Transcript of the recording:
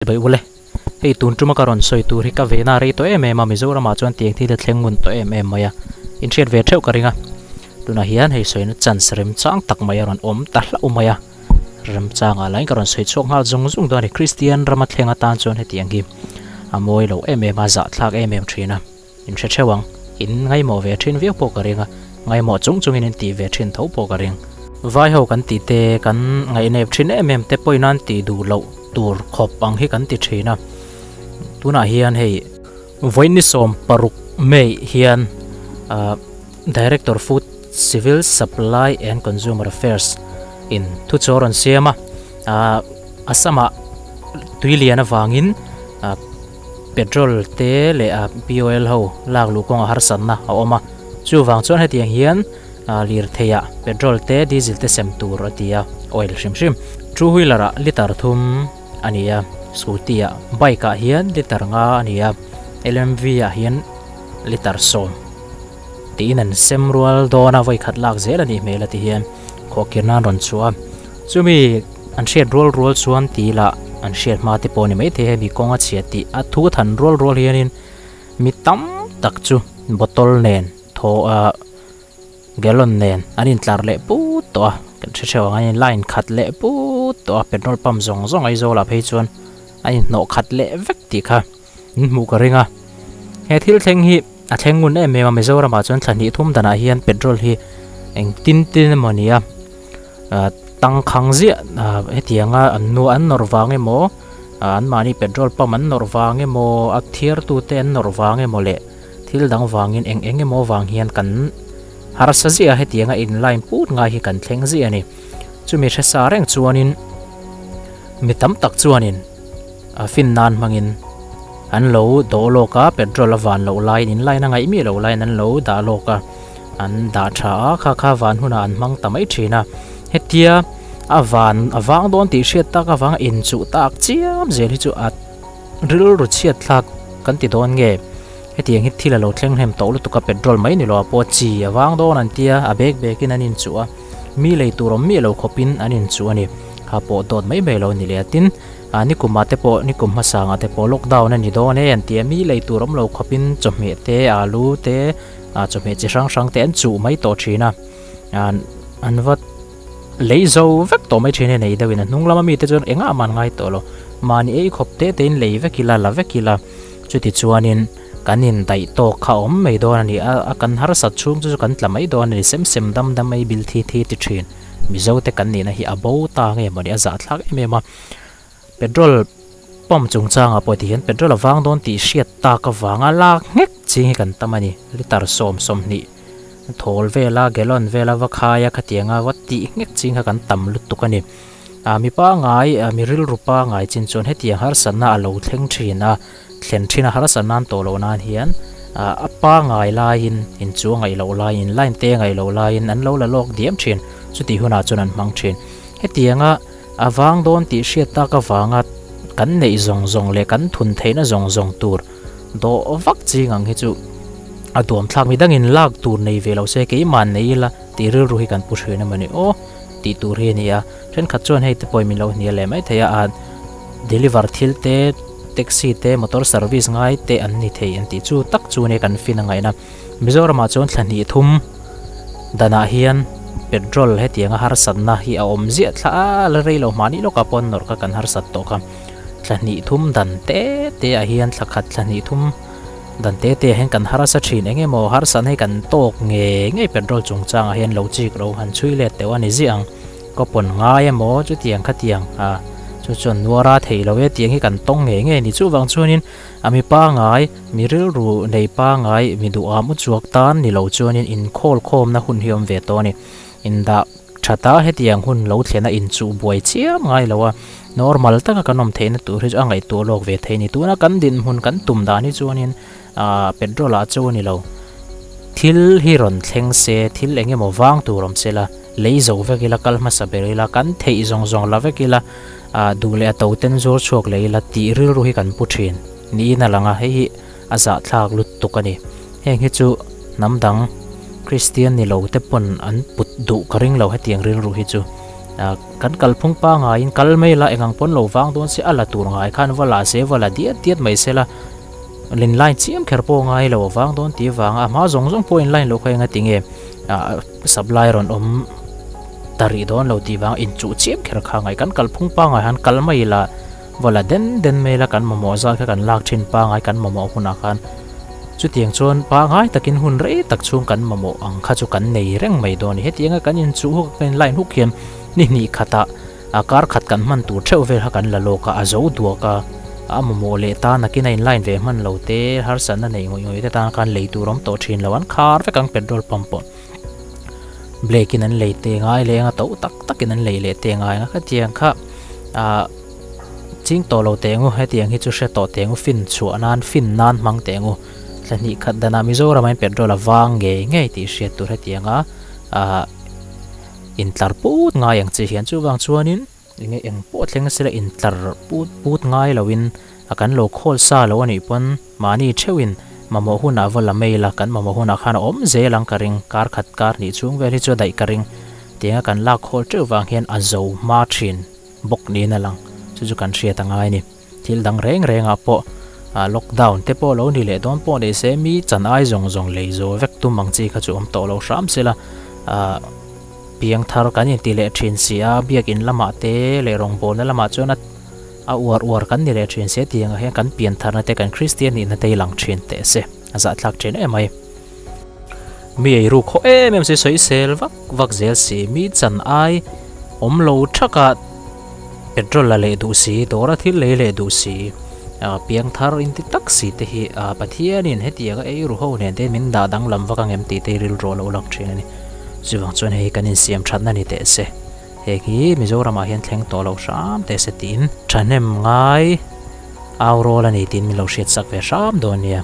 Bai ule, hei tun tuma ka rawn sawi tur hi ka vena rei tawh em em a, Mizoramah chuan tiang thil a thleng ngun tawh em em mai a, inhriat ve theuh ka ring a. Tunah hian hei sawina chance remchang tak mai a rawn awm ta hlauh mai a, remchangah lahin ka rawn sawi chhuak nghal zung zung dawn a ni. Kristian rama thleng atan chuan hetiang hi a mawi lo em em a, zahthlak em em thin a, inhre theuh ang. In ngaimawh ve thin viau pawh ka ring a, ngaimawh chung chungin in tih ve thin tho pawh ka ring. Vai ho kan tih te, kan ngaihnep thin em em te pawhin an tih duh loh tur khawp ang hi kan ti thin a. Tunah hian hei vawiin ni 16 May hian Director Food Civil Supply and Consumer Affairs in thu chu a rawn siam a, Assam-ah tui lian avangin Petrol te leh a POL ho lak luh kawngah harsatna a awm a, chuvang chuan hetiang hian lirtheiah petrol te diesel te sem tur a ti a, oil hrim hrim. Two wheeler ah litre thum a ni a, scooty ah bike ah hian litre nga a ni a, LMV ah hian litre 10 tiin an sem rual dawn a, vawikhat lak zel a nih hmel a ti hian khawhkir nan rawn chhuah a, chumi. An hriat rual rual chuan ti lah an hriat hma te pawh ni maithei hemi kawng a chhia tih a thu than rual rual hianin mi tam tak chu bottle nen thaw ah gallon nen an intlar leh put tawh a kan hre hreuh ang an in line khat leh put tawh a petrol pump zawng zawng Aizawl ah phei chuan a inhnawh khat leh vek tih kha in hmuh ka ring a he thil thleng hi a thleng ngun em em a Mizoram ah chuan thla hnih thum danah hian petrol hi engtin tin emaw ni a. Tangkhang ziah hetianga an nu an nawrh vang emaw anmahni petrol pump an nawrh vang emaw a thiartute an nawrh vang emaw leh thil dang vangin eng eng emaw vang hian kan harsa ziah a hetianga in line put ngai hi kan thleng ziah a ni. Chumi hre sa reng chuanin mi tam tak chuanin fin nan hmangin an lo dawh lawk a petrol a van loh laiin in line a ngaih miah loh laiin an lo dah lawk a. An dah tha a, kha kha van hunah an hmang ta mai thin a. Hetia a van a vang dawn tih hriat tak avanga inchuh tak chiam zel hi chu a rilru chhiat thlak kan ti dawn nge. Hetiang hi thil a lo thleng hnem tawh lutuk a, petrol mai ni lo ah pawh chi a vang dawn an tia, a bek bekin an inchuh a, mi lei tur awm miah lo khawpin an inchuh a ni. Kha pawh dawt mai mai lo a ni leh a, tin nikum ah te pawh nikum hmasa angah te pawh lockdown a ni dawn e an tia, mi lei tur awm lo khawpin chawhmeh te, alu te, ah chawhmeh chi hrang hrang te an chuh mai tawh thin a ah an va lei zo vek tawh mai thin a nei deuhin a hnung lama mite chuan engah man ngai tawh lo mahni ei khawp te te in lei vek ila la vek ila chuti chuanin kan in daih tawk kha a awm mai dawn a ni a a kan harsat chhung chu chu kan tla mai dawn a ni sem sem dam dam ei bil thi thi ti thin mizo te kan nihna hi a bo ta nge mawni a zahthlak em em a petrol pump chungchangah pawh tihian petrol a vang dawn tih hriat tak avanga lak nghek ching hi kan tam a ni. Litre 20 thawl vela gallon vela va khai a khatianga va tih nghek ching kha kan tam lutuk a ni. Ah mi pangai ah mi rilru pangai chin chuan hetiang harsatna a lo thleng thin a, thlen thin a harsat nan tawh loh nan hian ah a pangai laiin inchu a ngaih loh laiin line te a ngaih loh laiin an lo la lawk diam thin chutih hunah chuan an hmang thin. Hetianga A vang dawn tih hriat tak avanga kan neih zawng zawng leh kan thun theihna zawng zawng tur dawh vak ching ang hi chu a duam thlak mi dangin lak tur nei ve lo se keimah nei ila tih rilru hi kan pu thin emaw ni aw tih tur hi a ni a. Thenkhat chuan hei te pawhin min lo hnial leh mai thei a, a deliver thil te, taxi te, motor service ngai te an ni thei an tih chu tak chu nia kan fin a ngaihna. Mizoramah chuan thla hnih thum danah hian petrol hetianga harsatna hi a awm ziah thla a la rei lo mahni lawkah pawh an nawrh kha kan harsat tawh kha. Thla hnih thum dan te te ah hian thla khat thla hnih thum dan te te ah hian kan harsa thin eng emaw harsatna hi kan tawk ngei ngei petrol chungchangah hian lo chik lo han chhui let teuh a ni ziah ang. Ka pawn ngai emaw chutiang khatiang a chu chuan nuara theih lo e tiang hi kan tawng ngei ngei a ni. Chuvang chuanin A mi pangai, mi rilru nei pangai, mi duham u chuak tan ni lo chuanin inkhawl khawmna hun hi awm ve tawh a ni. Indah thata hetiang hun lo thlena inchuh buai chiam ngai lo a, normal taka kan awm theihna tur hi chu a ngaihtuah lawk ve thei a ni. Tuna kan dinhmun kan tum dan hi chuanin ah petrol ah chu a ni lo. Thil hi rawn thleng se, thil eng emaw vang tur awm se la, lei zo vek ila, kal hmasa ber ila, kan theih zawng zawng la vek ila, Ah duh leh a to ten zawr chhuak leh ila tih rilru hi kan pu thin niin a lang a, hei hi a zahthlak lutuk a ni. Heng hi chu hnam dang Kristian ni lo te pawn an put duh ka ring lo hetiang rilru hi chu. Kan kalphung pangaiin kal mai la engang pawn lo vang dawn se a la tur ngai khan va la se va la diat diat mai se la in line chiam kher pawh ngai lo vang dawn tih vanga a hma zawng zawng pawh in line loh kha enga tinge supply rawn awm ta rih dawn lo tih vanga inchuh chiam kher kha ngai kan kalphung pangai han kal mai la va la den den mai la kan mamawh zat kha kan lak thin pangai kan mamawh hunah khan chutiang chuan pangai takin hun rei tak chhung kan mamawh ang kha chu kan nei reng mai dawn a ni. Hetianga kan inchuh huk kan in line huk hian ni hnih khatah a kar khat kan hman tur theuh vel kha kan la lawk a, a zo duak a, a mamawh leh ta nakin a in line ve hman lo te, harsatna nei ngawih ngawih te tan khan lei tur awm tawh thin lo, an khar vek ang petrol pump pawh black in an lei te ngai leh anga to tak tak in an lei leh te ngai anga khatiang kha ah ching tawh lo teh angu hetiang hi chu hre tawh teh angu fin chhuah nan fin nan hmang teh angu thla hnih khat danah Mizoram ah hian petrol a vang ngei ngei tih hriat tur hetiang a ah. Intlar put ngai ang che hian chuvang chuanin enge eng pawh thleng sela intlar put put ngai loin a kan lo khawl sa lo anih pawn mahni theuhin mamawh hunah va la mail a kan mamawh hunah khan a awm zel ang ka ring kar khat kar hnih chhung vel hi chu a daih ka ring tianga kan lak khawl teuh vang hian a zo hma thin bawk niin a lang chu chu kan hriat a ngai a ni. Thil dang reng rengah pawh lockdown te pawh lo ni leh dawn pawh ni se mi chan ai zawng zawng lei zo vek tum ang chi kha chu awm tawh lo hram sela piang thar kan inti leh thin si a biakin lamah te leh rawngbawlna lamah chuan a uar uar kan ni leh thin si a tiang ah hian kan pian tharna te kan Kristian nihna te hi lang thin teh se a zahthlak thin em mai. Mi ei ruk haw em em si sawisel vak vak zel si mi chan ai awm lo thak a. Petrol la leh duh si, dawra thil lei leh duh si, piang thar inti tak si te hi Pathianin hetianga ei ru ho nen te min dah danglam vak ang em tih te hi rilru a lo lang thin a ni. Chuvang chuan hei hi kan insiam thatna ni teh se. Heng hi Mizoramah hian thleng tawh lo hram teh se tiin thahnem ngai au rawl a ni tiin min lo hriatsak ve hram dawn nia.